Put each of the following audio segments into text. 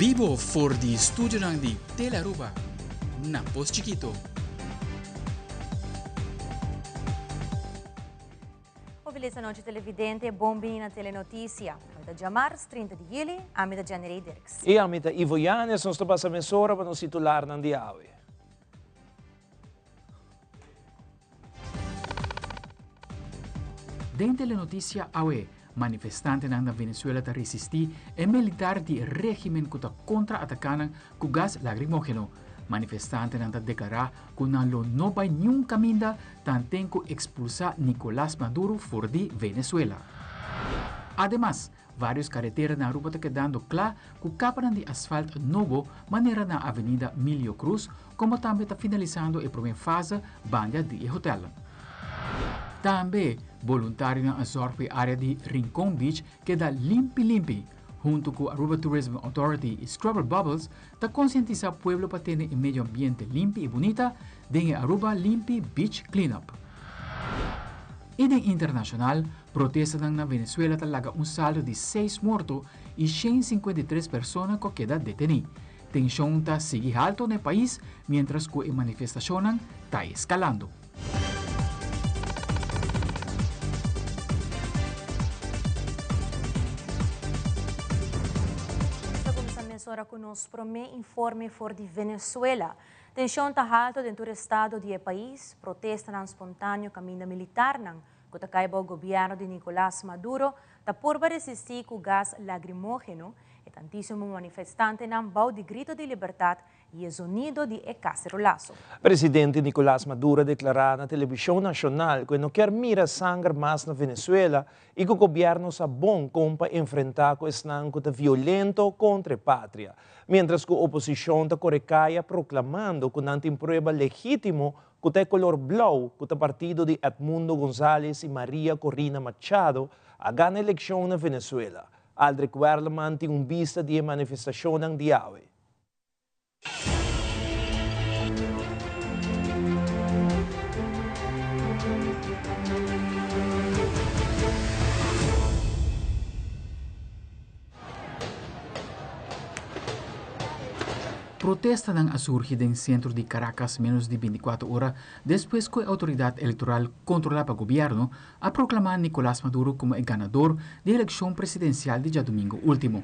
Bibo for di studionan di Telearuba na Pos Chikito. Un feliz anochi televidente, bon bini na Telenoticia. Hoy ta djamars, 30 di juli, ami ta Jenny Ray Dirks. I ami ta Ivo Yanes, nos ta pasa mesora pa nos titularnan di awe. Den Telenoticia awe, manifestantenan na Venezuela ta resisti e militar di e regimen cu ta contra atacanan cu gas lagrimogeno. Manifestantenan ta declara cu nan lo no bay niun caminda tanten cu expulsa Nicolas Maduro for di Venezuela. Ademas, Varios karetera na Aruba ta kedando kla ku kapanan di asfalt nobo manera na Avenida Milio Cruz komo tambe ta finalisando e promé fase banda di e hotel. Tambe boluntarionan a zòrg pa e área di Rincon Beach keda limpi limpi. Huntu ku Aruba Tourism Authority i Scrubber Bubbles ta konsientisá pueblo pa tene e medio ambiente limpi i bunita den e Aruba Limpi Beach Cleanup. I den internashonal, protestanan na Venezuela ta laga un saldo di seis morto i 153 persona ku a keda detení. Tenshon ta sigui halto na e pais miéntras ku e manifestashonnan ta eskalando. Nos ta kuminsá mesora ku nos promé informe for di Venezuela. Tenshon ta halto den tur estado di e pais, protestanan spontaneo kaminda militarnan ku ta kai bou gobièrnu di Nicolas Maduro ta purba resistí ku gas lagrimógeno e tantísimo manifestantenan bou di grito di libertat i e zonido di e cacerolazo. Presidente Nicolas Maduro a deklará na televishon nashonal ku e no kier mira sanger mas na Venezuela i ku gobièrnu sa bon kon pa enfrentá ku esnan ku ta violento kontra e patria. Mientras cu oposicion ta core caya proclamando cu nan tin prueba legitimo cu ta e color blauw cu ta partido di Edmundo Gonzalez y Maria Corina Machado a gana eleccion na Venezuela. Aldrich Werleman tin un bista di e manifestacionnan di awe. Protestanan a surgi den sentro di Caracas ménos di bintikuater ora despues ku e outoridat elektoral kontrolá pa gobièrnu a proklamá Nicolas Maduro komo e ganador di elekshon presidensial di djadumingu último.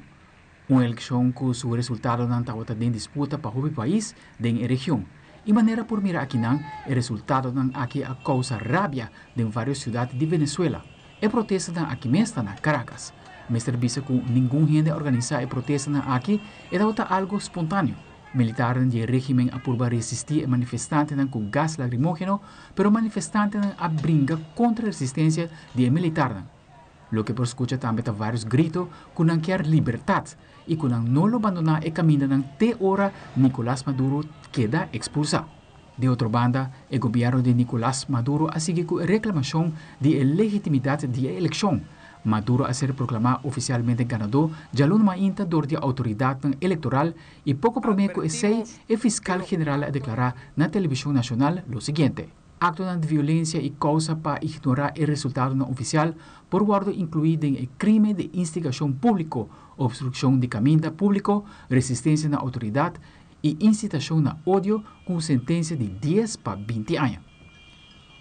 Un elekshon ku su resultadonan tabata den disputa pa hopi pais den e region. I manera por mira akinan, e resultadonan aki a kousa rabia den vários siudat di Venezuela. E protestanan aki mes ta na Caracas. Mester bisa ku ningun hende a organisá e protestanan aki, e tabata algu spontaneo. Militarnan di e régimen a purba resistí e manifestantenan ku gas lagrimógeno, pero manifestantenan a bringa kontra resistensia di e militarnan. Loke por skucha tambe ta vários grito ku nan kier libertat i ku nan no lo bandoná e kamindanan te ora Nicolas Maduro keda ekspulsá. Di otro banda, e gobièrnu di Nicolas Maduro a sigui ku e reklamashon di e legitimidat di e elekshon. Maduro a ser proklamá ofisialmente ganadó djaluna mainta dor di outoridatnan elektoral i poko promé ku esei e fiskal general a deklará na televishon nashonal lo siguiente. Aktonan di violensia i kousa pa ignorá e resultadonan ofisial por wòrdu inkluí den e krimen di instigashon públiko, opstrukshon di kaminda públiko, resistensia na outoridat, i insitashon na odio ku un sentensia di dies pa 20 aña.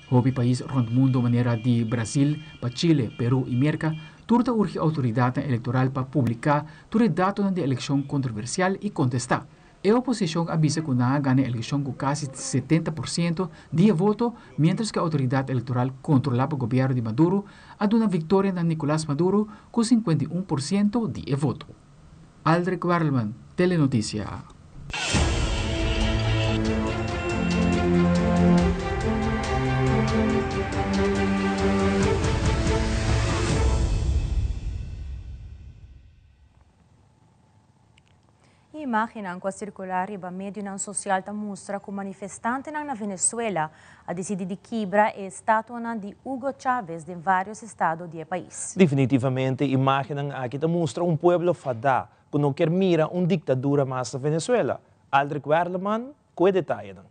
Hopi pais rònt mundu manera di Brasil pa Chile, Peru i Merka tur ta urgi outoridatnan elektoral pa publiká tur e datonan di elekshon kontroversial i kontestá. E oposishon a bisa ku nan a gana e elekshon ku kasi 70% di e voto miéntras ku e outoridat elektoral kontrolá pa gobièrnu di Maduro a duna viktoria na Nicolas Maduro ku 51% di e voto. Aldrich Werleman, Telenoticia. Imágennan ku a sirkulá riba medionan sosial ta mustra ku manifestantenan na Venezuela a disidí di kibra e estatuanan di Hugo Chávez den vários estado di e pais. Definitivamente imágennan aki ta mustra un pueblo fadá ku no kier mira un diktadura mas na Venezuela. Aldrich Werleman ku e detayenan.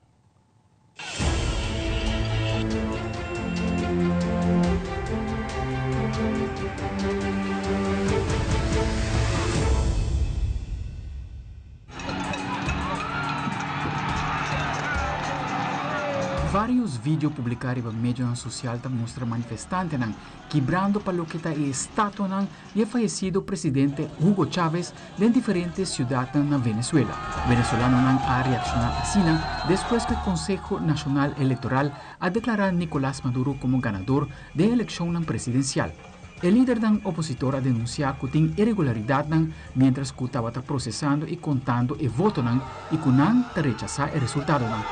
Varios video publiká riba medionan sosial ta mustra manifestantenan kibrando pa loke ta e estatuanan di e fayesido presidente Hugo Chávez den diferente siudatnan na Venezuela. Venezolanonan a reakshoná asina despues ku e Konseho Nashonal Elektoral a deklará Nicolás Maduro komo ganador den elekshonnan presidensial. E lidernan opositor a denunsiá ku tin iregularidatnan miéntras ku tabata prosesando i kontando e votonan i ku nan ta rechasá e resultadonan.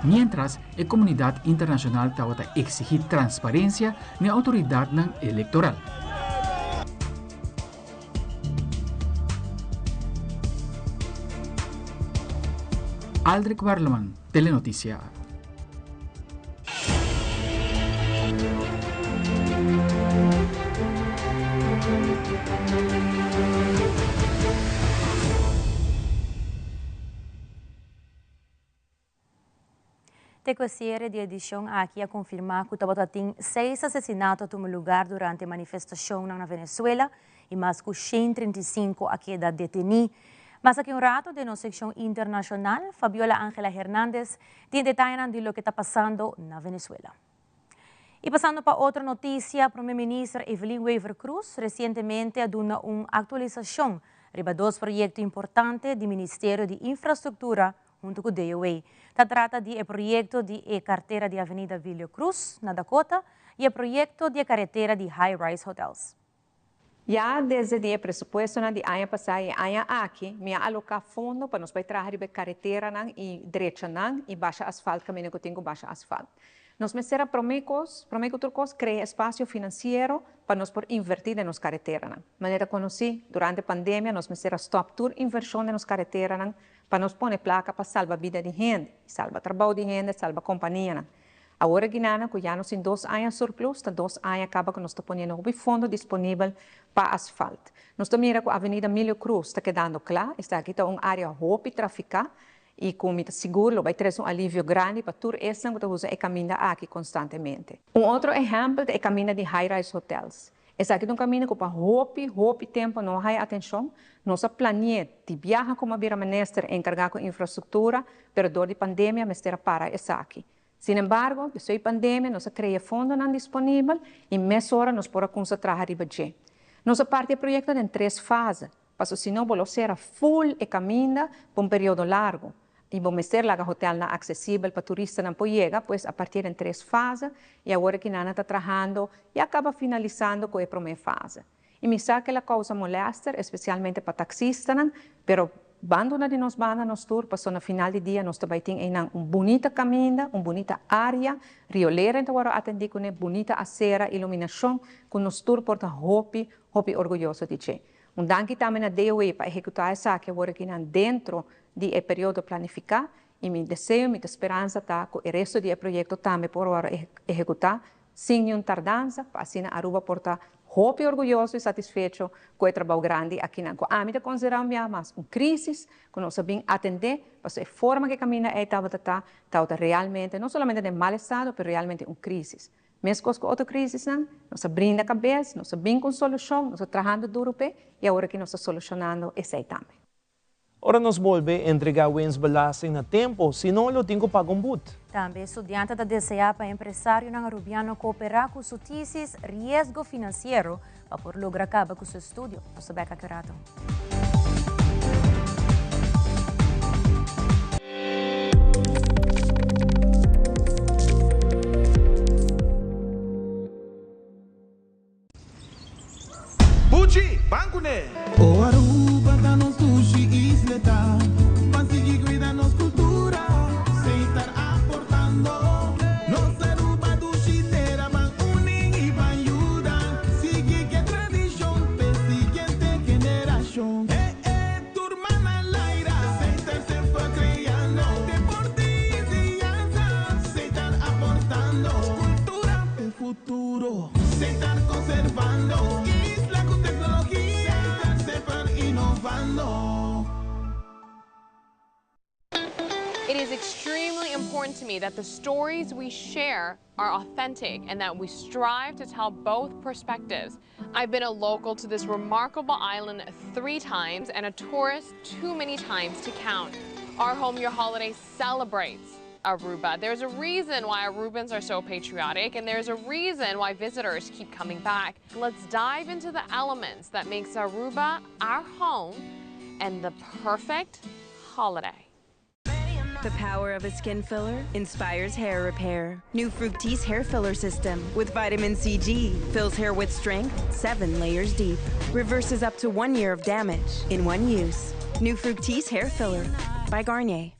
Miéntras, e komunidat internashonal tabata eksigí transparensia na e outoridatnan elektoral. Aldrich Werleman, Telenoticia. Te cu e ciere di edicion aki a confirma cu tabata tin seis asesinato a tuma lugar durante manifestacionnan na Venezuela y mas cu 135 a keda deteni. Mas aki un rato den nos seccion internacional, Fabiola Angela Hernandez tin detayenan di loke ta pasando na Venezuela. Y pasando pa otro noticia, Prome Minister Evelyn Wever-Croes recientemente a duna un actualisacion riba dos proyecto importante di Ministerio di Infrastructura hunto cu DOA. Ta trata di e proyecto di e cartera di Avenida Vilio Cruz na Dakota y e proyecto di e caretera di High Rise Hotels. Ya desde di e presupuestonan di aña pasá i e aña aki, mi a aloká fondo pa nos bai traha riba e kareteranan i drechanan i basha asfalt kaminda ku tin ku basha asfalt. Nos mester a promé kos, promé ku tur kos, krea espasio finansiero pa nos por invertí den nos kareteranan. Manera konosí, durante pandemia nos mester a stòp tur invershon den nos kareteranan pa nos pone plaka pa salba bida di hende, salba trabou di hende, salba kompanianan. Awor e ginanan ku ya nos tin dos aña surplus, ta dos aña kaba ku nos ta poniendo hopi fondo disponibel pa asfalt. Nos ta mira ku Avenida Milio Cruz ta kedando kla, esaki ta un área hopi trafiká i ku mi ta sigur lo bai trese un alivio grandi pa tur esnan ku ta usa e kaminda aki konstantemente. Un otro ehèmpel ta e kaminda di High Rise Hotels. Esaki ta un kaminda ku pa hopi, hopi tempu no a haya atenshon. Nos a plani'é di biaha komo a bira minister enkargá ku infrastruktura, pero dor di pandemia mester a para esaki. Sin embargo, despues di pandemia nos a krea fondonan disponibel i mesora nos por a kumsa traha riba dje. Nos a parti e proyekto den tres fase, paso si no bo lo sera ful e kaminda pa un periodo largu i bo mester laga hotelnan aksesibel pa turistanan por yega, pues a partié den tres fase i awor aki nan a ta trahando i a kaba finalisando ku e promé fase. I mi sa ku el a kousa molèster, espesialmente pa taksistanan, pero ban duna di nos banda nos tur, pasobra na final di dia nos ta bai tin einan un bunita kaminda, un bunita área, rioleren ta wòrdu atendí kuné, bunita asera, iluminashon, ku nos tur por ta hopi, hopi orguyoso di dje. Un danki tambe na DOE pa ehekutá esaki awor akinan dentro di e periodo planifiká, i mi deseo, mi ta speransa ta ku e resto di e proyekto tambe por wòrdu ehekutá Sin niun tardansa, pa asina Aruba por ta hopi orguyoso y satisfecho cu e trabou grandi akinan, cu ami ta considera un bia mas un crisis cu nos a bin atende, pasobra e forma cu e caminda ey tabata ta, tabata realmente no solamente den mal estado, pero realmente un crisis. Mescos cu otro crisisnan, nos a brinda cabes, nos a bin cu un solucion, nos a trahando duro p'e y awor aki nos ta solucionando esey tambe. Ora nos bolbe entregá winstbelasting na tempo, si no lo tin ku paga un but. Tambe estudiante ta deseá pa empresarionan arubiano kooperá ku su tesis Riesgo Finansiero pa por logra kaba ku su estudio. Nos ta bek aki rato. Buchi, ban kuné! O Aruba ta nos dushi isleta, Ban sigui cuida nos cultura, Seitar aportando. Nos Aruba dushi tera, Ban uni y ban yuda, Sigui ke tradicion p'e siguiente generacion. E e tur man al aire, Seitar semper creando, Deporte y enseñanza, Seitar aportando. Cultura p'e futuro. Seitar conservando isla cu tecnologia. Seitar semper important to me that the stories we share are authentic and that we strive to tell both perspectives. I've been a local to this remarkable island three times and a tourist too many times to count. Our Home Your Holiday celebrates Aruba. There's a reason why Arubans are so patriotic and there's a reason why visitors keep coming back. Let's dive into the elements that makes Aruba our home and the perfect holiday. The power of a skin filler inspires hair repair. New Fructis hair filler system with vitamin CG fills hair with strength 7 layers deep. Reverses up to 1 year of damage in one use. New Fructis hair filler by Garnier.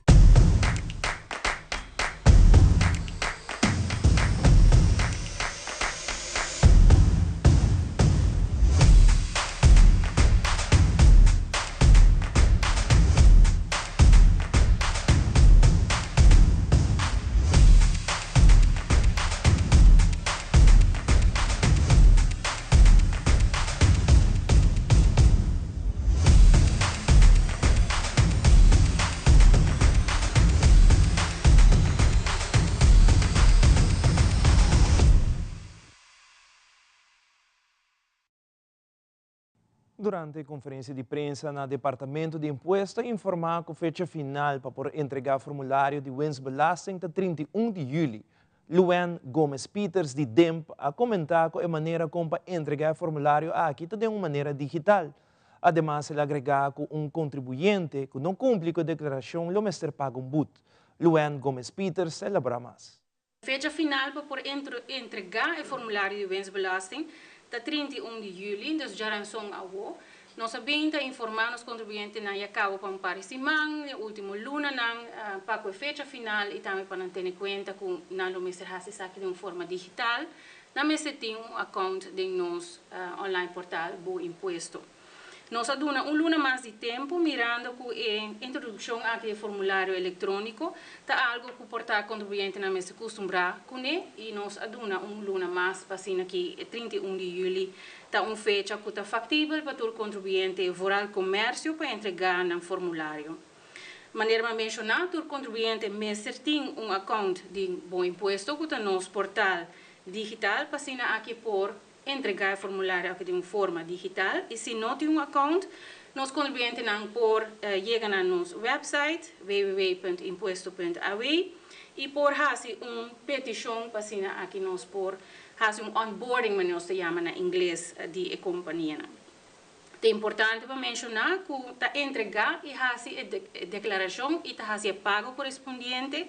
Durante e conferencia di prensa na Departamento di Impuesto a informa cu fecha final pa por entrega formulario di winstbelasting ta 31 di juli. Luann Gomez Pieters di DIMP a comenta cu e manera con pa entrega e formulario aki ta den un manera digital. Ademas el a agrega cu un contribuyente cu no cumpli cu e declaracion lo mester paga un boet. Luann Gomez Pieters ta elabora mas. Fecha final pa por entregá e formulario di winstbelasting ta 31 di yüli, dus djaranson awo. Nos a bin ta informá nos kontribuyentenan ya kaba pa un par di siman, den último lunanan, pa ku e fecha final i tambe pa nan tene kuenta ku nan lo mester hasi esaki den un forma digital. Nan mester tin un account den nos online portal Bo Impuesto. Nos a duna un luna mas di tempu mirando ku e introdukshon aki di e formulario elektróniko ta algu ku por ta kontribuyentenan mester kustumbrá kuné i nos a duna un luna mas pa asina ki e 31 di yüli ta un fecha ku ta faktibel pa tur kontribuyente vooral komersio pa entregá nan formulario. Manera mi a menshoná tur kontribuyente mester tin un akount di Bo Impuesto ku ta nos portal digital pa asina aki por Entregá e formulario aki den un forma digital i si no tin un account, nos kontribuyentenan por yega na nos website www.impuesto.aw i por hasi un petishon pa asina aki nos por hasi un onboarding manera nos ta yama na ingles di e kompanianan. Ta importante pa menshoná ku ta entregá i hasi e deklarashon i ta hasi e pago korespondiente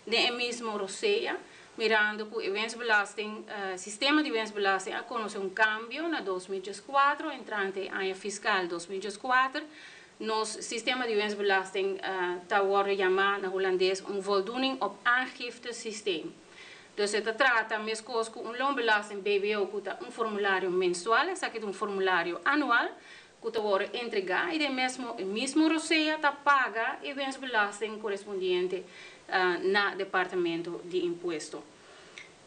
den e mismo rosea, mirando ku e winstbelasting, sistema di winstbelasting a konosé un kambio na 2014, entrante e aña fiskal 2014, nos sistema di winstbelasting ta wòrdu yamá na hulandes un voldoening op aangifte systeem. Dus e ta trata meskos ku un loonbelasting BBO ku ta un formulario mensual, esaki ta un formulario anual ku ta wòrdu entregá i den mesmo e mismo rosea ta paga e winstbelasting korespondiente na Departamento di Impuesto.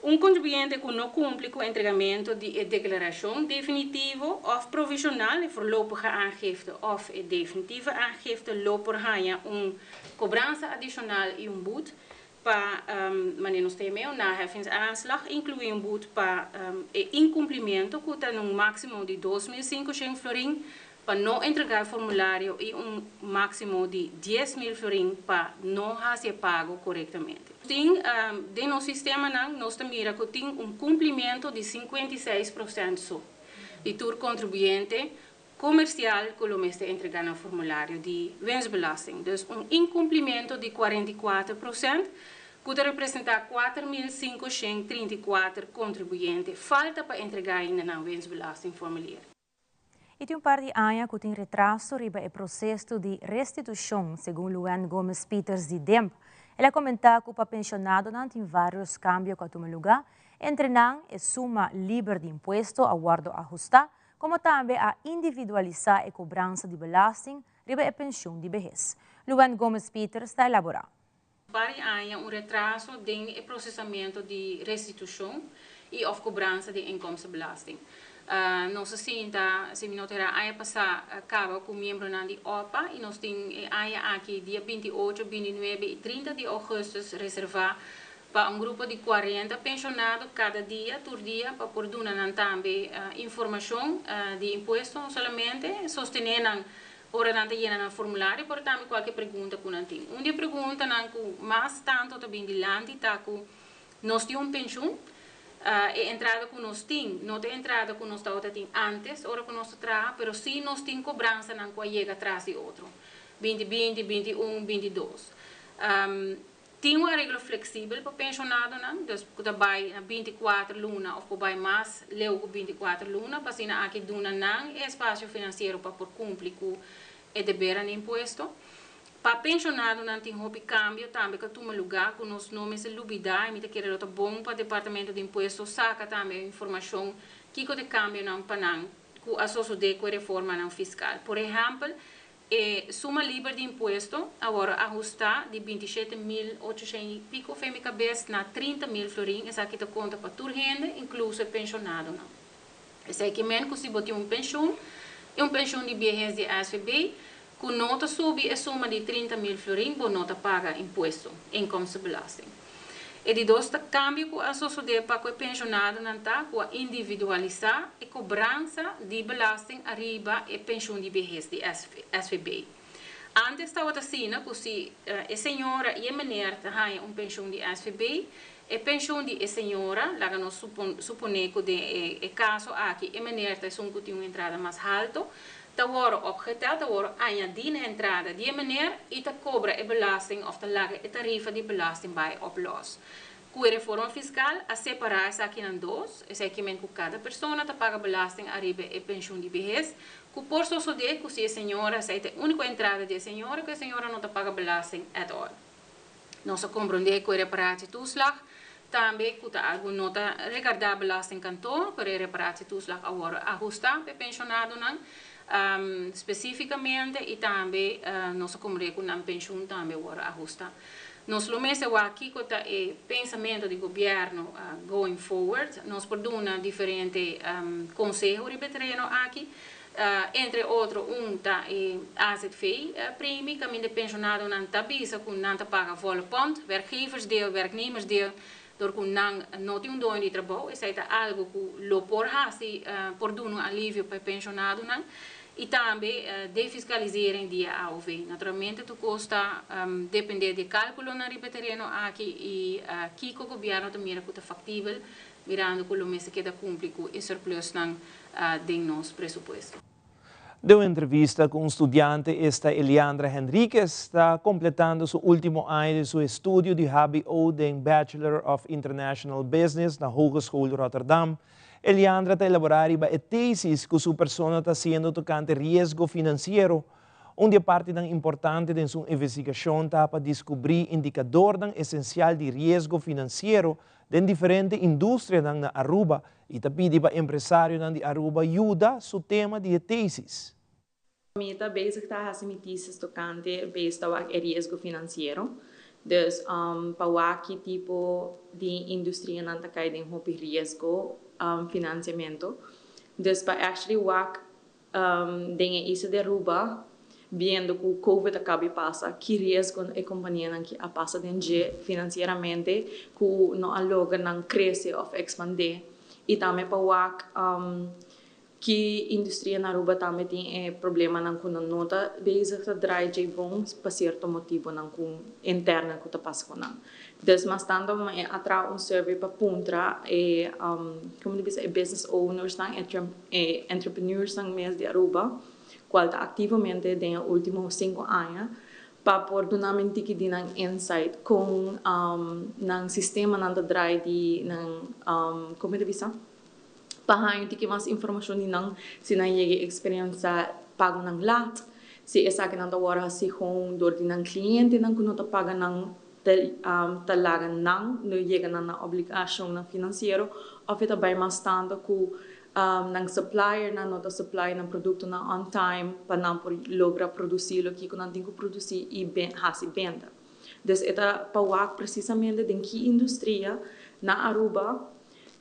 Un kontribuyente ku no kumpli ku entregamentu di e deklarashon definitivo òf provishonal, e voorlopige aangifte òf e definitieve aangifte, lo por haña un kobransa adishonal i un but Pa manera nos ta yam'é un naheffingsaanslag, inkluí un but pa e inkumplimentu ku ta na un máksimo di 2500 florin pa no entregá e formulario i un máksimo di 10.000 florin pa no hasi e pago korektamente. Tin den nos sistemanan nos ta mira ku tin un kumplimentu di 56% so di tur kontribuyente Comercial cu lo mester entrega nan formulario di winstbelasting. Dus un incumplimento di 44% cu ta representa 4534 contribuyente falta pa entrega ainda nan winstbelastingformulier. I tin un par di aña cu tin retraso riba e proceso di restitucion, segun Luann Gomez Pieters di DEMP. El a comenta cu pa pensionadonan tin varios cambio cu a tuma luga, entre nan e suma liber di impuesto a wordo ahusta, komo tambe a individualisá e kobransa di belasting riba e penshun di behes. Luann Gomez Pieters ta elaborá. Par di aña un retraso den e prosesamentu di restitushon i òf kobransa di inkomstenbelasting. Nos a sinta, si mi no ta era, aña pasá kaba ku miembronan di OPA i nos tin e aña aki dia 28, 29 i 30 di ougùstùs reservá pa un grupo di 40 penshonado kada dia, tur dia, pa por duna nan tambe informashon di impuesto, no solamente sostené nan ora nan ta yena nan formulario, pero tambe kualke pregunta ku nan tin. Un di e preguntanan ku mas tantu ta bin dilanti ta ku nos tin un penshun, e entrada ku nos tin no ta e entrada ku nos tabata tin antes ora ku nos ta traha, pero sí nos tin kobransanan ku a yega tras di otro, 2020, 21, 22. Tin un areglo fleksibel pa penshonadonan, dus ku ta bai na 24 luna òf por bai mas leu ku 24 luna, pa asina aki duna nan e espasio finansiero pa por kumpli ku e debernan di impuesto. Pa penshonadonan tin hopi kambio tambe ku a tuma lugá ku nos no mester lubidá i mi ta kere lo ta bon pa Departamento di Impuesto saka tambe e informashon kiko ta e kambionan pa nan ku a sosodé ku e reformanan fiskal. Por ehèmpel, e suma liber di impuesto a wòrdu ahustá di 27.800 i piko fe mi kabes na 30.000 florin, esaki ta konta pa tur hende, inkluso e penshonadonan. Esei ke men ku si bo tin un penshun, i un penshun di biehes di SVB, ku no ta subi e suma di 30.000 florin, bo no ta paga impuesto, inkomstenbelasting. E di dos ta kambio ku a sosodé pa ku e penshonadonan ta ku a individualisá e kobransa di belasting ariba e penshun di behes di SVB. Ántes tabata asina ku si e señora i e meneer ta haña un penshun di SVB, e penshun di e señora, laga nos suponé ku den e kaso aki e meneer ta esun ku tin un entrada mas halto, ta wòrdu opgetèl, ta wòrdu añadí na entrada di e meneer i ta kobra e belasting òf ta laga e tarifa di belasting bai òp lòs. Ku e reforma fiskal a separá esakinan dos, esei men ku kada persona ta paga belasting ariba e penshun di behes, ku por sosodé ku si e señora, esei ta e úniko entrada di e señora, ku e señora no ta paga belasting at all. Nos a komprondé ku e reparatietoeslag tambe ku ta algu no ta regardá belastingkantoor, pero e reparatietoeslag a wòrdu ahustá pa e penshonadonan spesífikamente i tambe nos a komprondé ku nan penshun tambe a wòrdu ahustá. Nos lo mester wak kiko ta e pensamentu di gobièrnu going forward. Nos por duna diferente konseho riba e tereno aki. Entre otro un ta e AZV premie kaminda e penshonadonan ta bisa ku nan ta paga volle pond, werkgeversdeel, werknemersdeel, dor ku nan no tin un doño di trabou. Esei ta algu ku lo por hasi, por duna un alivio pa e penshonadonan. I tambe defiskalisering di e AOV. Naturalmente tur kos ta depende di e kalkulonan riba e tereno aki i kiko gobièrnu ta mira ku ta faktibel mirando ku lo mester keda kumpli ku e surplusnan den nos presupuesto. Den un entrevista cu un studiante esta Eliandra Henriquez ta completando su ultimo aña di su estudio di hbo den Bachelor of International Business na Hogeschool Rotterdam. Eliandra ta elabora riba e tesis cu su persona ta haciendo tocante riesgo financiero. Un di e partinan importante den su investigacion ta pa descubri indicadornan esencial di riesgo financiero den diferente industrianan na Aruba y ta pidi pa empresarionan di Aruba yuda su tema di e tesis. Mi ta bezig ta hasi mi tesis tocante bes ta wak e riesgo financiero. Dus pa wak ki tipo di industrianan ta cay den hopi riesgo financiamento. Dus pa actually wak den e isla di Aruba, biendo cu Covid a caba di pasa, ki riesgo e companianan ki a pasa den dje financieramente cu no a logra nan crece of expande. Y tambe pa wak ki industria na Aruba tambe tin e problemanan cu nan no ta bezig ta draai dje bon pa cierto motibonan cu interno cu ta pasa cu nan. Dus mas tanto mi a traha un survey pa puntra e, como ta bisa, e business ownersnan, e entrepreneursnan mes di Aruba, cual ta activamente den e ultimo 5 aña, pa por duna mi un tiki di nan insight con nan sistemanan ta draai di nan, como ta bisa, pa haña un tiki mas informacion di nan, si nan yega experiencia pagonan laat, si esakinan ta worde haci gewoon door di nan clientenan cu no ta paga nan ta laga nan no yega na nan obligacionnan financiero of e ta bay mas tanto cu nan suppliernan no ta supply nan productonan on time pa nan por logra produci loke cu nan tin cu produci y haci benta. Dus e ta pa wak precisamente den ki industria na Aruba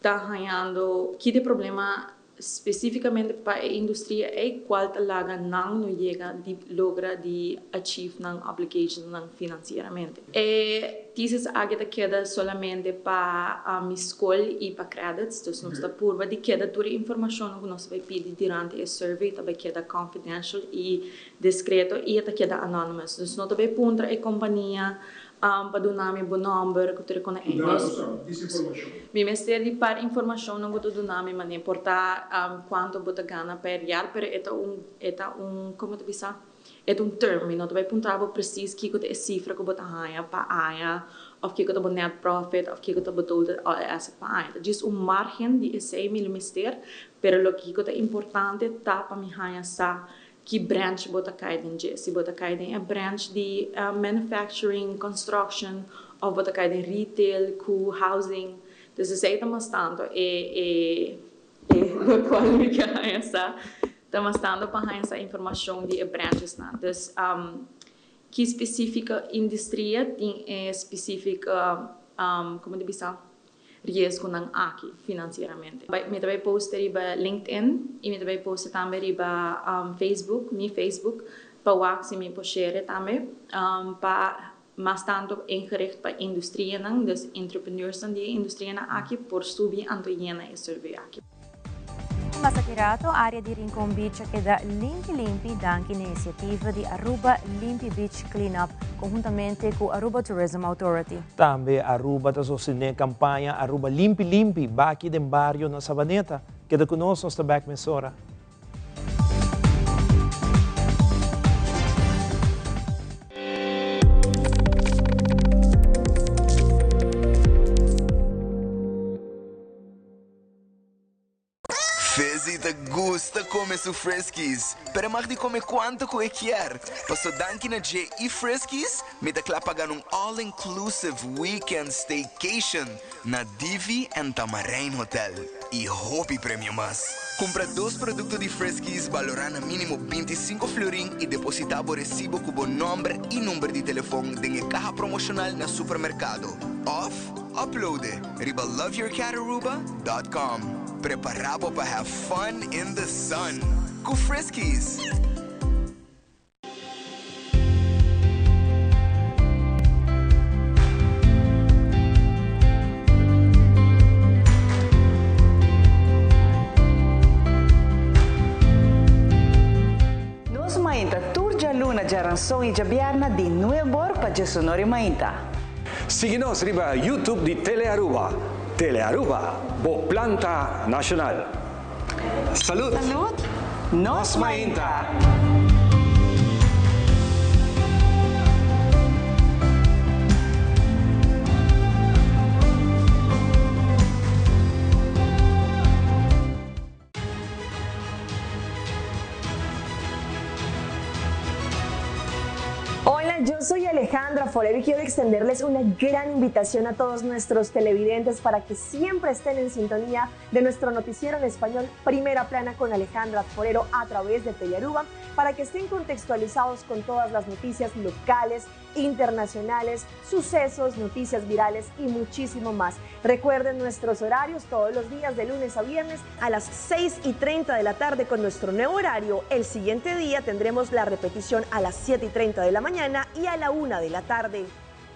ta hañando ki di problema. Specificamente pa e industria ei cual ta laga nan no yega di logra di achieve nan obligationnan financieramente. E thesis aki ta keda solamente pa mi scol y pa credits, dus nos ta purba di keda tur e informacionnan cu nos ta bay pidi durante e survey ta bay keda confidential y discreto y e ta keda anonymous. Dus no ta bay puntra e compania Pa duna mi bo nòmber ku tur e kona ei. Mi mester di par informashonnan ku ta duna mi manera por ta kuantu bo ta gana per jaar pero e ta un e ta un komo ta bisa e ta un term mi no ta bai puntra bo presis kiko ta e sifra ku bo ta haña pa aña òf kiko ta bo net profit òf kiko ta bo total asset pa aña ta djis un margen di esei mi lo mester pero loke kiko ta importante ta pa mi haña sa Ki branch bo ta kai den dje? Si bo ta kai den e branch di manufacturing, construction of bo ta kai den retail ku housing. Dus esei ta mas tanto e e e lokual mi ke haña sa. Ta mas tanto pa haña sa informashon di e branchesnan. Dus ki spesifiko industria tin e spesifiko komo ta bisa? riesgonan aki financieramente. Mi ta bay poste riba LinkedIn y mi ta bay poste tambe riba Facebook, mi Facebook, pa wak si mi por share tambe pa mas tanto ingericht pa industrianan, dus entrepreneursnan di e industrianan aki por subi anto yena e survey aki. Mas aki rato, area di Rincon Beach a keda limpi limpi danki na iniciativa di Aruba Limpi Beach Clean Up conhuntamente cu Aruba Tourism Authority. Tambe Aruba ta sostene campaña Aruba Limpi Limpi, baki den bario na Sabaneta. Keda cu nos, nos ta bek mesora. Fizzy ta gusta come su Friskies, pero e mag di come cuanto cu e kier. Paso danki na dje y Friskies, mi ta cla pa gana un all inclusive weekend staycation na Divi and Tamarijn Hotel y hopi premio mas. Cumpra dos producto di Friskies balora na minimo 25 florin y deposita bo recibo cu bo nomber y number di telefon den e caha promocional na supermercado of upload e riba loveyourcataruba.com. Prepara bo pa have fun in the sun cu Friskies! Nos mainta tur djaluna, djaranson i djabièrnè di nuebor pa djesonor i mainta. Sigui nos riba YouTube di Telearuba. Telearuba, bo planta nacional. Salud! Salud! Nos mainta! Hola, yo soy Alejandra Forero y quiero extenderles una gran invitación a todos nuestros televidentes para que siempre estén en sintonía de nuestro noticiero en español Primera Plana con Alejandra Forero a través de Telearuba, para que estén contextualizados con todas las noticias locales, internacionales, sucesos, noticias virales y muchísimo más. Recuerden nuestros horarios todos los días de lunes a viernes a las 6 y 30 de la tarde con nuestro nuevo horario. El siguiente día tendremos la repetición a las 7 y 30 de la mañana y a la 1 de la tarde.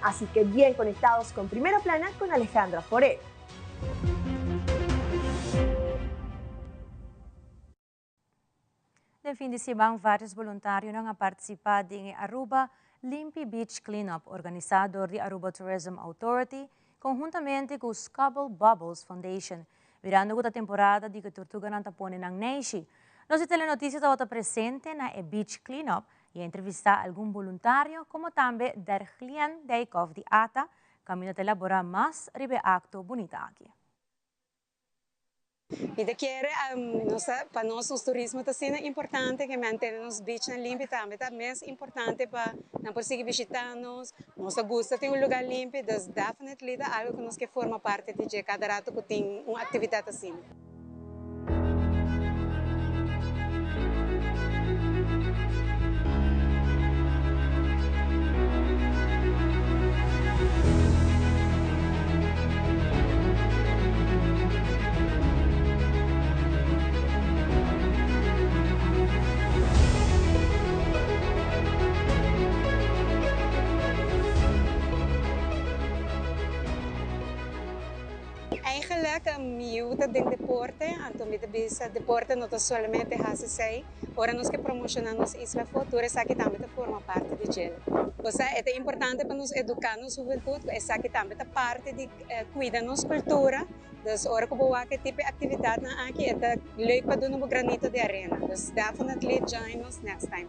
Así que bien conectados con Primera Plana con Alejandra Forero. Den fin di siman varios boluntarionan a participa den e Aruba Limpi Beach Clean Up organisa dor di Aruba Tourism Authority conhuntamente cu Scubble Bubbles Foundation. Mirando cu ta temporada di cu tortuganan ta pone nan neishi, nos di Telenoticia tabata presente na e Beach Clean Up y a entrevista algun boluntario como tambe Derglien Dijkhoff di ata caminda ta elabora mas riba e acto bunita aki. Mi ta kere nos ta pa nos nos turismo ta asina importante ke mantene nos beachnan limpi tambe ta mes importante pa nan por sigui bishita nos, nos ta gusta tin un luga limpi dus definitely ta algo ku nos ke forma parti di dje kada rato ku tin un aktividat asina. Eigenlijk mi yu ta den deporte, anto mi ta bisa deporte no ta solamente hasi esei. Ora nos ke promociona nos isla afo, tur esaki tambe ta forma parti di djel. Osea e ta importante pa nos educa nos hubentud cu esaki tambe ta parti di cuida nos cultura. Dus ora cu bo wak e tipo e actividadnan aki e ta leuk pa duna bo granito di arena. Dus definitely join nos next time.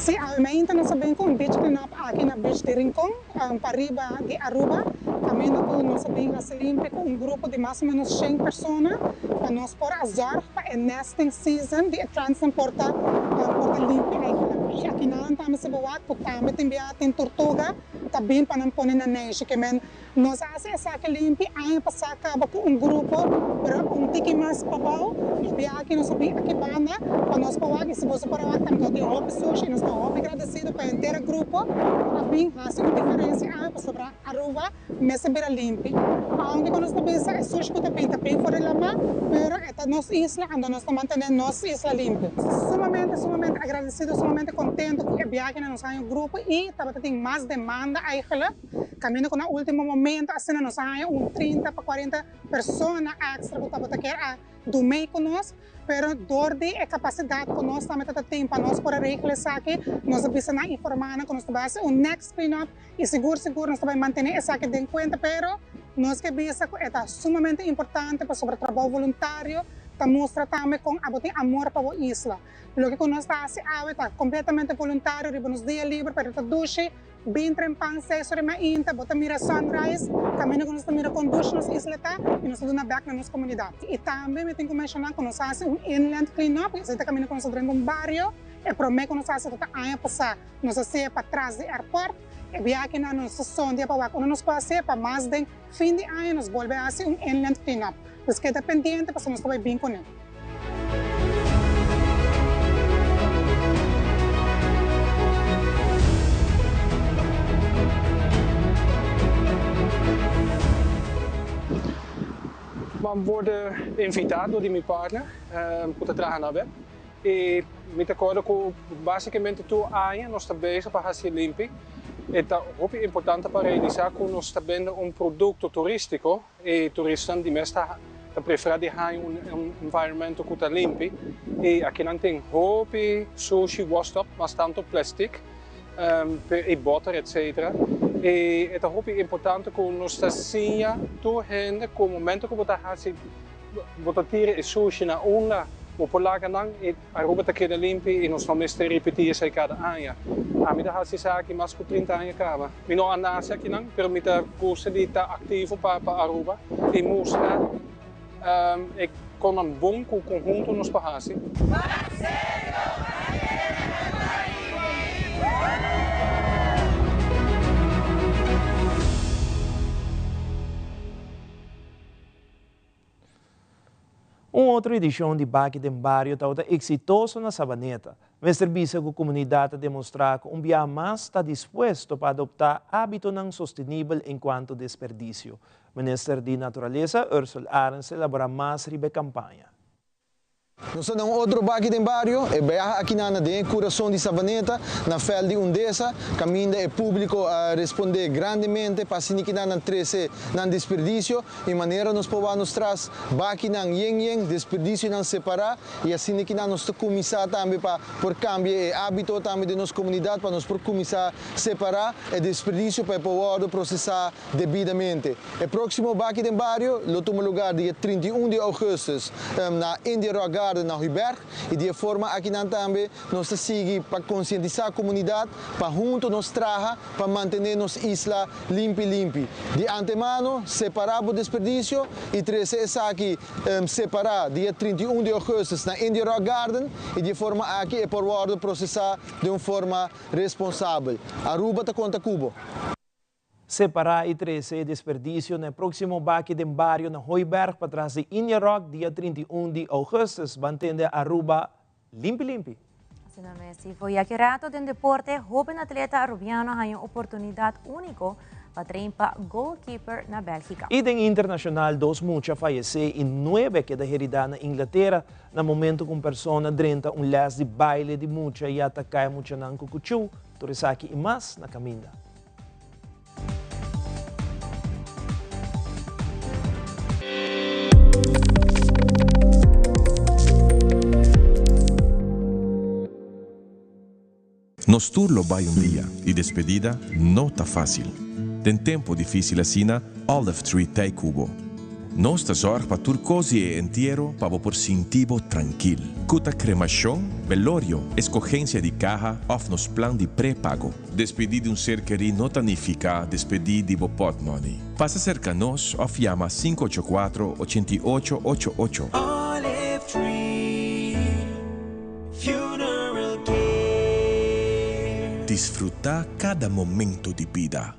Sí, awe mainta nos a bin cu un beach clean-up aki na beach di Rincon, pariba di Aruba. Caminda cu nos a bin haci limpi cu un grupo di mas o menos shen persona pa nos por a zorg pa e nesting season di e transen por ta por ta limpi eigenlijk. I akinan tambe si bo wak cu tambe tin bia tin tortuga ta bin pa nan pone na neishi. Ke men Nos a hasi esaki limpi aña pasá kaba ku un grupo, pero un tiki mas pabou. Nos bia aki, nos a bin aki banda pa nos por wak i si boso por a wak tambe tin hopi sushi i nos ta hopi gradesido pa henter e grupo ku a bin hasi un diferensia awe pasobra Aruba mester bira limpi. Aunke ku nos ta bisa e sushi ku ta bin ta bin for di lama, pero e ta nos isla anto nos ta mantené nos isla limpi. Sumamente, sumamente agradesido, sumamente kontento ku e biahe na nos haña grupo i tabata tin mas demanda eigenlijk. Caminda cu na ultimo momento asina nos a haña un 30 pa 40 persona extra cu tabata kier a dumey cu nos, pero door di e capacidad cu nos tambe ta tin pa nos por a regla esaki, nos a bisa nan informa nan cu nos ta bay haci un next clean up y sigur sigur nos ta bay mantene esaki den cuenta, pero nos ke bisa cu e ta sumamente importante pasobra trabou voluntario ta mustra tambe con abo tin amor pa bo isla. Loke cu nos ta haci awe ta completamente voluntario riba nos dia liber, pero ta dushi. Bin trempan seis ora mainta bo ta mira sunrise, kaminda ku nos ta mira kon dushi nos isla ta i nos ta duna bèk na nos komunidat. I tambe mi tin ku menshoná ku nos a hasi un inland clean up, esei ta kaminda ku nos a drenta un bario, e promé ku nos a hasi ta aña pasá, nos a hasié patras di airport, e biaha kinan nos ta sondia pa wak unda nos por hasié pa mas den fin di aña nos bolbe hasi un inland clean up. Nos keda pendiente pasobra nos ta bai bin kuné. Bo worde invita door di mi partner cu ta traha na web y mi ta corda cu basicamente tur aña nos ta bezig pa haci limpi. E ta hopi importante pa realisa cu nos ta bende un producto turistico. E turistanan di mes ta preferá di haña un environmento ku ta limpi i akinan tin hopi sushi washed up, mas tantu plastic i boter etcetera. I e ta hopi importante ku nos ta siña tur hende ku momento ku bo ta hasi bo ta tira e sushi na unda bo por laga nan i Aruba ta keda limpi i nos no mester ripití esei kada aña. Ami ta hasi esaki mas ku 30 aña kaba. Mi no a nase akinan, pero mi ta gusta di ta aktivo pa Aruba i mustra e konnan bon ku konhunto nos por hasi. Un otro edishon di Baki den Bario tabata eksitoso na Sabaneta. Mester bisa ku komunidat a demostrá ku un biaha mas ta dispuesto pa adoptá ábitonan sostenibel enkuanto desperdisio. Minister di Naturalesa, Ursell Arends elaborá mas riba e kampaña. Nos ta na un otro baki den bario, e biaha akinan na den e kurason di Savaneta, na vèlt di Undesa, kaminda e públiko a respondé grandemente pa asina kinan nan trese nan desperdisio i manera nos por wak nos tras bakinan yen yen, desperdisionan separá i asina kinan nos ta kuminsá tambe pa por kambia e ábito tambe den nos komunidat pa nos por kuminsá separá e desperdisio pa e por wòrdu prosesá debidamente. E próksimo Baki den Bario lo tuma lugar dia 31 di ougùstùs na India Rock Garden na Hooiberg i di e forma akinan tambe nos ta sigui pa konsientisá komunidat pa huntu nos traha pa mantené nos isla limpi limpi. Di antemano separá bo desperdisio i trese esaki separá dia 31 di ougùstùs na India Rock Garden i di e forma aki e por wòrdu prosesá den un forma responsabel. Aruba ta konta ku bo. Separá i trese e desperdisio na e próksimo baki den bario na Hooiberg patras di India Rock dia 31 di ougùstùs. Ban tende Aruba limpi limpi. Asina mes, Ivo. I aki rato den deporte, hoben atleta Arubiano haña un oportunidat úniko pa train pa goalkeeper na Bélgica. I den internashonal dos mucha fayesé i nuebe a keda heridá na Inglatera na momento ku un persona drenta un lès di baile di mucha i ataká e muchanan ku kuchú. Tur esaki i mas na kaminda. Nos tur lo bai un dia y despedida no ta facil. Den tempo dificil asina, Olive Tree t'ey cu bo. Nos ta zorg pa tur cos di e entiero pa bo por sinti bo trankil. Cu ta cremacion, velorio, escogencia di caha of nos plan di pre-pago. Despedi di un ser kerí no ta nifica despedi di bo potmoney. Pasa cerca nos of yama sinku ocho kuatro, ochenta i ocho, ocho ocho. Olive Tree Funeral Care. Disfruta cada momento di bida.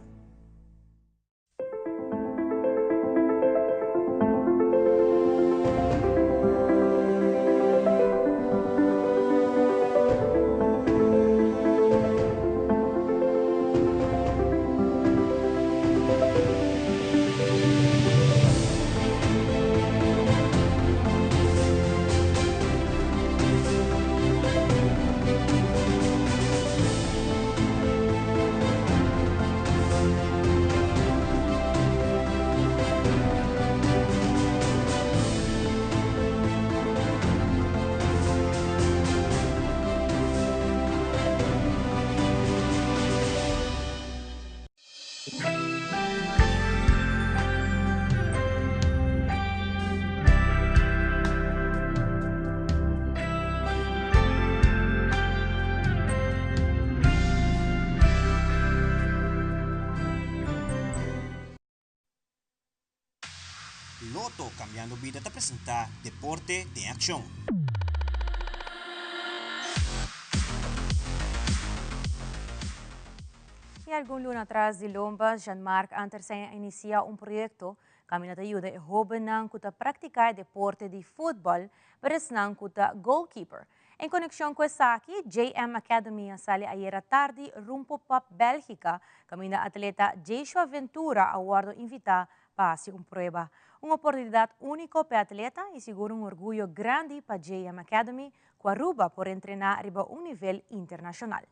Lotto Cambiando Bida ta presenta Deporte den Accion. Y algun luna atras di lomba, Jean-Marc Antersen a inicia un proyecto caminda ta yuda e hobennan cu ta practica e deporte di futbol, pero esnan cu ta goalkeeper. En conexion cu esaki, JM Academy a sali ayera tardi rumbo pa Belgica, caminda atleta Jeshua Ventura a wordo invita pa haci un prueba. Un oportunidad unico p'e atleta y sigur un orguyo grandi pa JM Academy cu Aruba por entrena riba un nivel internacional.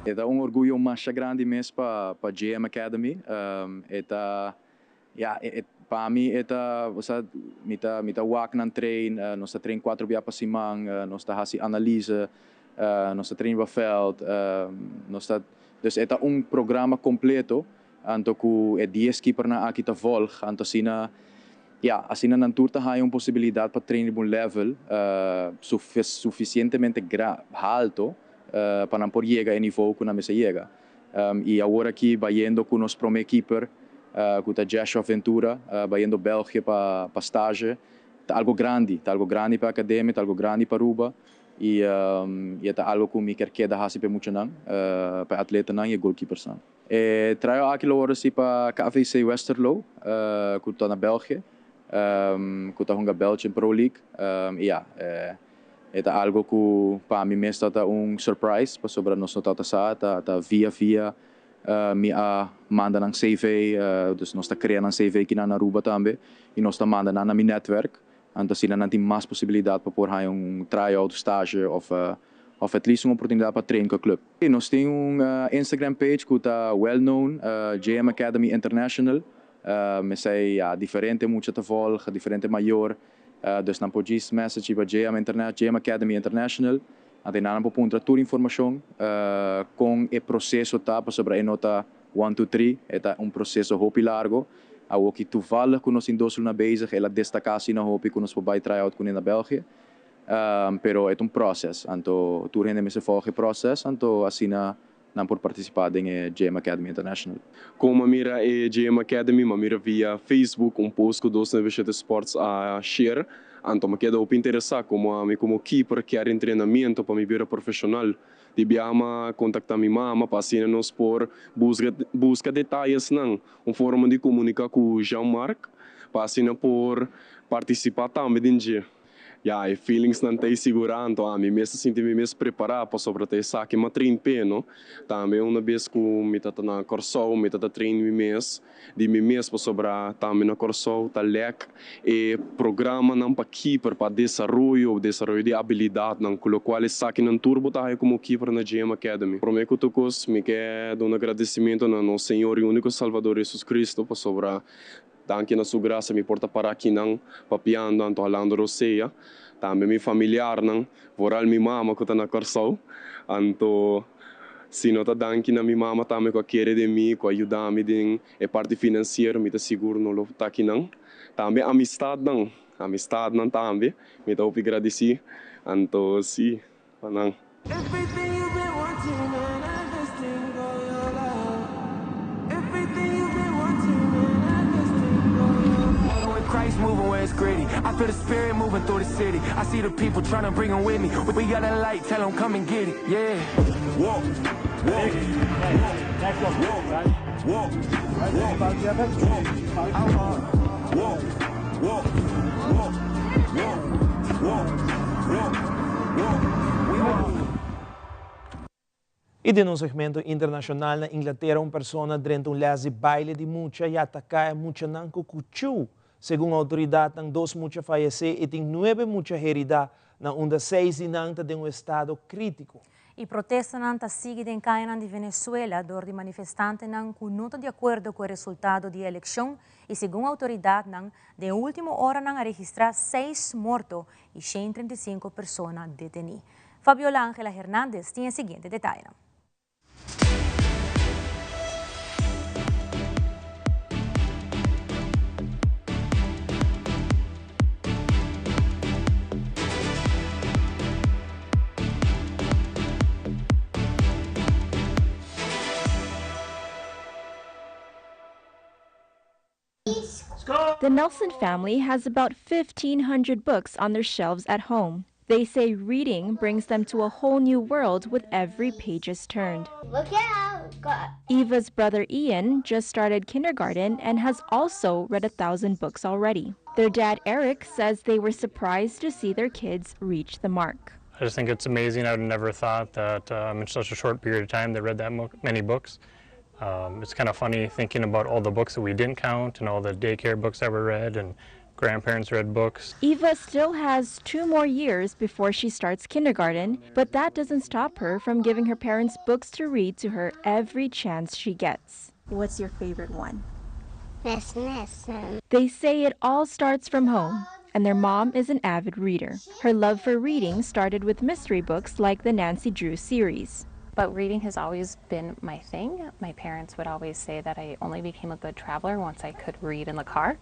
E ta un orguyo masha grandi mes pa pa JM Academy. E ta ya e pa mi e ta osea mi ta mi ta wak nan train, nos ta train cuatro bia pa siman, nos ta haci analise, nos ta train riba veld, nos ta dus e ta un programa completo anto cu e dies keepernan aki ta volg anto asina Ya, asina nan tur ta haña un posibilidat pa train riba un level sufisientemente halto pa nan por yega e nivou ku nan mester yega. I awor aki bayendo ku nos promé keeper ku ta Jeshua Ventura bayendo België pa stage ta algo grandi, ta algo grandi pa e akademia, ta algo grandi pa Aruba i e ta algo ku mi kier keda hasi pa e muchanan, pa e atletanan i e goalkeepersnan. E tryout aki lo wòrdu hasi pa KVC Westerlo ku ta na België, ku ta hunga Belgian Pro League. I ya, e ta algu ku pa mi mes tabata un surprise pasobra nos no tabata sa, ta via via mi a manda nan CV, dus nos ta krea nan CV kinan na Aruba tambe i nos ta manda nan na mi netwerk. Anto asina nan tin mas posibilidat pa por haña un tryout, stage òf òf at least un oportunidat pa train ku e club. Nos tin un Instagram page ku ta well known, JM Academy International. Esei ya diferente mucha ta volg, diferente mayor. Dus nan por djis message riba JM JM Academy International. Anto einan nan por puntra tur informashon kon e proseso ta pasobra e no ta one two three, e ta un proseso hopi largo. Awoki toevallig ku nos tin dos luna bezig el a destaká asina hopi ku nos por bai try out kuné na België. Pero e ta un process, anto tur hende mester volg e process, anto asina nan por partisipá den e JM Academy International. Kon m'a mira e JM Academy? M'a mira via Facebook un post ku dos nuebe shete Sports a share. Anto m'a keda hopi interesá komo ami komo keeper kier entrenamiento pa mi bira profeshonal. Di biaha m'a kontaktá mi mama pa asina nos por busca buska detayesnan, un forma di komuniká ku Jean Marc pa asina por partisipá tambe den dje. Ya, e feelingsnan ta ei sigurá, anto ami mes ta sinti mi mes prepará pasobra ta esaki m'a train p'e, no? Tambe una bes ku mi ta ta na Kòrsou, mi ta ta train mi mes di mi mes pasobra tambe na Kòrsou ta lèk e programanan pa keeper, pa desaroyo, desaroyo di abilidatnan, ku lokual esakinan tur bo ta haya komo keeper na GM Academy. Promé ku tur kos, mi ke duna gradisimentu na nos Señor i úniko Salvador Jesus Cristo pasobra Danki na su grasia mi por ta para akinan papiando anto halando rosea. Tambe mi familiarnan, vooral mi mama ku ta na Kòrsou. Anto si no ta danki na mi mama tambe ku a kere den mi, ku a yuda mi den e parti finansiero mi ta sigur no lo ta akinan. Tambe amistatnan, amistatnan tambe mi ta hopi gradisí. Anto si, pa nan. I den un segmento internashonal na Inglatera un persona drenta un lès di baile di mucha i ataká e muchanan ku kuchú. Segun outoridatnan dos mucha fayesé i tin nuebe mucha heridá, na unda seis di nan ta den un estado krítiko. E protestanan ta sigui den kayanan di Venezuela dor di manifestantenan ku no ta di akuerdo ku e resultado di e elekshon i segun outoridatnan den e último oranan a registrá seis morto i 135 persona detení. Fabiola Angela Hernandez tin e siguiente detayenan. The Nelson family has about 1,500 books on their shelves at home. They say reading brings them to a whole new world with every pages turned. Look out! God. Eva's brother Ian just started kindergarten and has also read a 1,000 books already. Their dad Eric says they were surprised to see their kids reach the mark. I just think it's amazing. I would never thought that um, in such a short period of time they read that many books. Um, it's kind of funny thinking about all the books that we didn't count and all the daycare books that were read and grandparents read books. Eva still has two more years before she starts kindergarten, but that doesn't stop her from giving her parents books to read to her every chance she gets. What's your favorite one? Miss Nelson. They say it all starts from home, and their mom is an avid reader. Her love for reading started with mystery books like the Nancy Drew series. But reading has always been my thing. My parents would always say that I only became a good traveler once I could read in the car.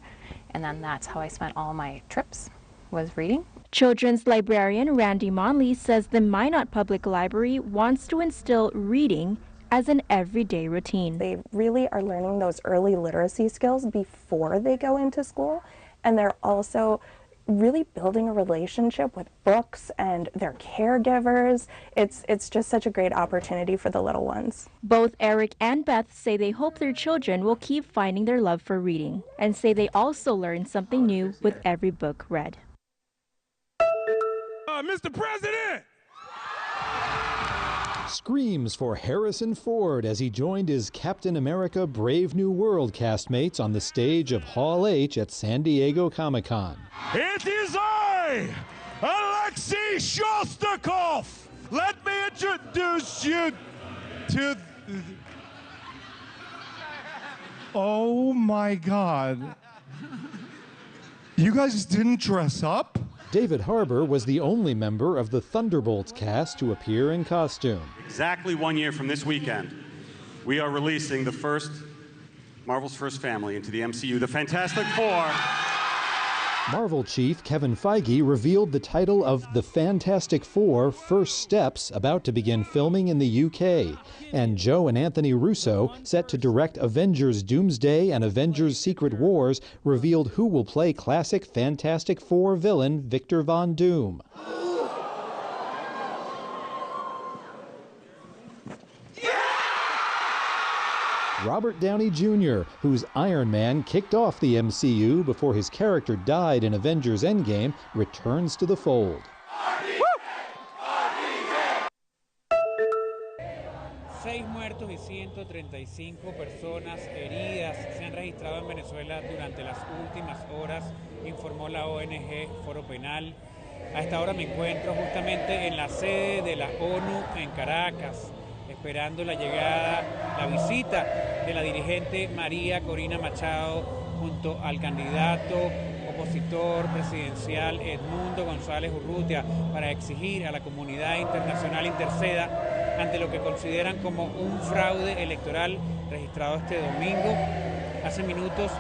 And then that's how I spent all my trips, was reading. Children's librarian Randy Monley says the Minot Public Library wants to instill reading as an everyday routine. They really are learning those early literacy skills before they go into school, and they're also really building a relationship with books and their caregivers. It's, it's just such a great opportunity for the little ones. Both Eric and Beth say they hope their children will keep finding their love for reading and say they also learn something new with every book read. Uh, Mr. President! Screams for Harrison Ford as he joined his Captain America Brave New World castmates on the stage of Hall H at San Diego Comic Con. It is I, Alexei Shostakov! Let me introduce you to. Oh my God. You guys didn't dress up? David Harbour was the only member of the Thunderbolts cast to appear in costume. Exactly one year from this weekend, we are releasing the first Marvel's First Family into the MCU, the Fantastic Four. Marvel chief Kevin Feige revealed the title of The Fantastic Four First Steps, about to begin filming in the UK. And Joe and Anthony Russo, set to direct Avengers Doomsday and Avengers Secret Wars, revealed who will play classic Fantastic Four villain Victor Von Doom. Robert Downey Jr., whose Iron Man kicked off the MCU before his character died in Avengers Endgame, returns to the fold. Seis muertos y 135 personas heridas se han registrado en Venezuela durante las últimas horas, informó la ONG Foro Penal. A esta hora me encuentro justamente en la sede de la ONU en Caracas, esperando la llegada, la visita de la dirigente María Corina Machado junto al candidato opositor presidencial Edmundo González Urrutia para exigir a la comunidad internacional interceda ante lo que consideran como un fraude electoral registrado este domingo. Hace minutos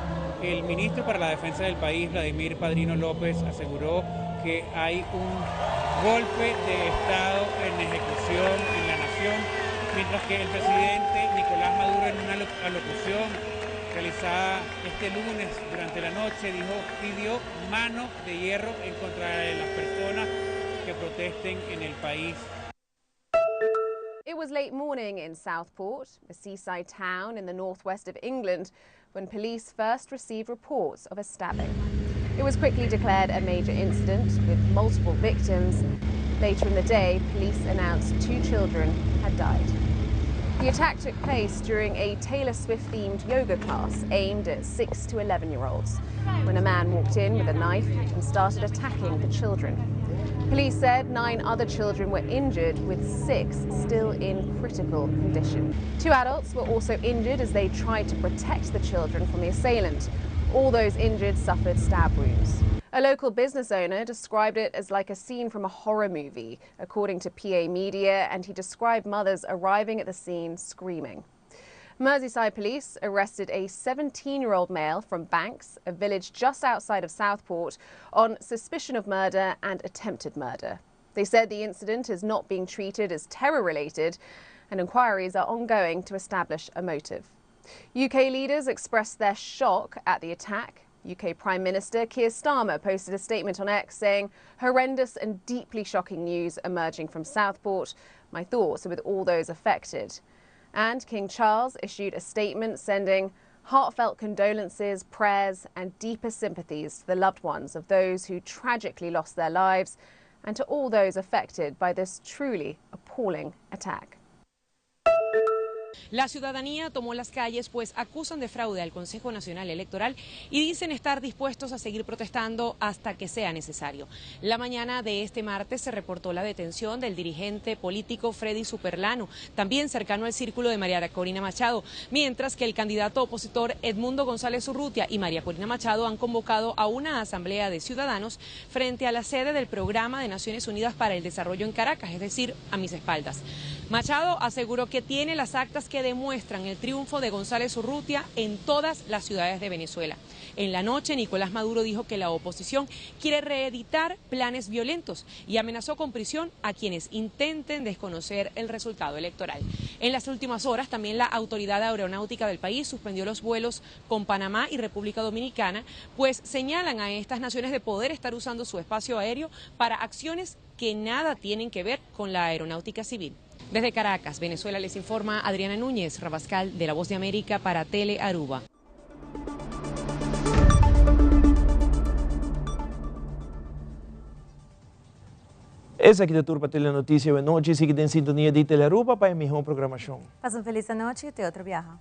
el ministro para la Defensa del país, Vladimir Padrino López, aseguró que hay un golpe de Estado en ejecución en la nación, mientras que el presidente Nicolás Maduro en una alocución realizada este lunes durante la noche dijo, pidió mano de hierro en contra de las personas que protesten en el país. It was late morning in Southport, a seaside town in the northwest of England, when police first received reports of a stabbing. It was quickly declared a major incident with multiple victims. Later in the day, police announced two children had died. The attack took place during a Taylor Swift themed yoga class aimed at 6 to 11 year olds when a man walked in with a knife and started attacking the children. Police said nine other children were injured, with six still in critical condition. Two adults were also injured as they tried to protect the children from the assailant. All those injured suffered stab wounds. A local business owner described it as like a scene from a horror movie, according to PA Media, and he described mothers arriving at the scene screaming. Merseyside police arrested a 17 year old male from Banks, a village just outside of Southport, on suspicion of murder and attempted murder. They said the incident is not being treated as terror related and inquiries are ongoing to establish a motive. UK leaders expressed their shock at the attack. UK Prime Minister Keir Starmer posted a statement on X saying, horrendous and deeply shocking news emerging from Southport. My thoughts are with all those affected. And King Charles issued a statement sending heartfelt condolences, prayers, and deepest sympathies to the loved ones of those who tragically lost their lives and to all those affected by this truly appalling attack. La ciudadanía tomó las calles pues acusan de fraude al Consejo Nacional Electoral y dicen estar dispuestos a seguir protestando hasta que sea necesario. La mañana de este martes se reportó la detención del dirigente político Freddy Superlano, también cercano al círculo de María Corina Machado, mientras que el candidato opositor Edmundo González Urrutia y María Corina Machado han convocado a una asamblea de ciudadanos frente a la sede del Programa de Naciones Unidas para el Desarrollo en Caracas, es decir, a mis espaldas. Machado aseguró que tiene las actas que demuestran el triunfo de González Urrutia en todas las ciudades de Venezuela. En la noche, Nicolás Maduro dijo que la oposición quiere reeditar planes violentos y amenazó con prisión a quienes intenten desconocer el resultado electoral. En las últimas horas, también la autoridad aeronáutica del país suspendió los vuelos con Panamá y República Dominicana, pues señalan a estas naciones de poder estar usando su espacio aéreo para acciones que nada tienen que ver con la aeronáutica civil. Desde Caracas, Venezuela, les informa Adriana Núñez Rabascal de La Voz de América para Tele Aruba. Esaki ta tur pa Telenoticia awe nochi. Sigui den sintonia di Telearuba pa e miho programacion. Pasa un feliz anochi y te otro biaha.